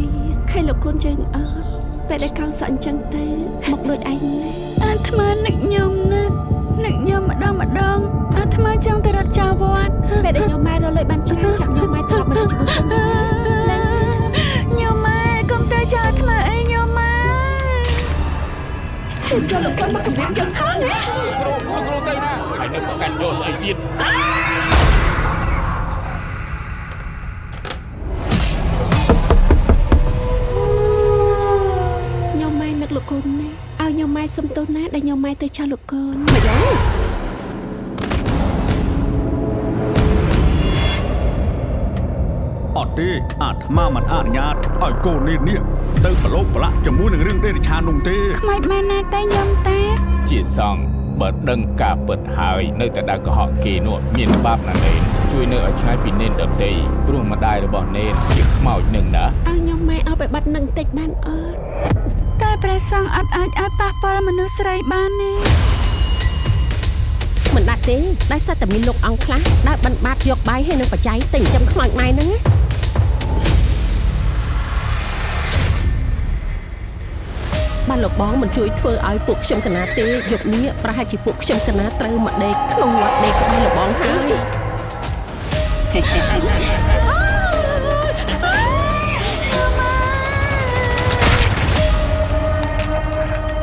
វាខៃលោកកូនយើងអើពេលដែលកោសក់អញ្ចឹងទៅមកដូចឯងណា អាត្មានឹកញោមណាស់នឹកញោមម្ដងម្ដងអាត្មាចង់ទៅរត់ចោលវត្ត ពេលដែលញោមម៉ែរកលុយបានច្រើនចាំញោមម៉ែត្រឡប់មកនៅជាមួយកូនវិញណា ញោមម៉ែកុំទៅចោលអាត្មាអីញោមម៉ែ ចូលលោកកូនមកសម្រៀបយើងផងណា គ្រូគ្រូទៅណាហើយនៅប្រកាន់យកស្អីទៀត ញោមម៉ែនឹកលោកកូនណាឲ្យញោមម៉ែសុំទោសណាដែលញោមម៉ែទៅចោលលោកកូន មិនយ៉ាង អត់ទេអាត្មាមិនអនុញ្ញាតឲ្យកូននេះនេះទៅប្រឡូកប្រឡាក់ជាមួយនឹងរឿងដេរឆាននោះទេ ខ្មោចម៉ែណាតែញោមតា ជាសង្ឃបើដឹងការពិតហើយនៅតែដើរកុហកគេនោះមានបាបណាស់នេនជួយនៅឲ្យឆ្ងាយពីនេនដតីព្រោះម្ដាយរបស់នេនជាខ្មោចនឹងណា ឲ្យញោមម៉ែឲ្យไปបាត់នឹងតិចបានអត់ តែព្រះសង្ឃអត់អាចឲ្យប៉ះពាល់មនុស្សស្រីបានទេ មិនដាច់ទេដោយសារតែមានលោកអង្គខ្លះដើរបិណ្ឌបាតយកបាយហើយនឹងបច្ច័យទៅចិញ្ចឹមខ្មោចម៉ែហ្នឹងណា បានលោកបងមិនជួយធ្វើឲ្យពួកខ្ញុំកណាទេយប់នេះប្រហែលជាពួកខ្ញុំកណាត្រូវមកដេកក្នុងវត្តដេកក្បែរលោកបងហើយ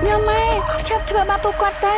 ញោមម៉ែឆាប់ធ្វើបាបពួកគាត់ទៅ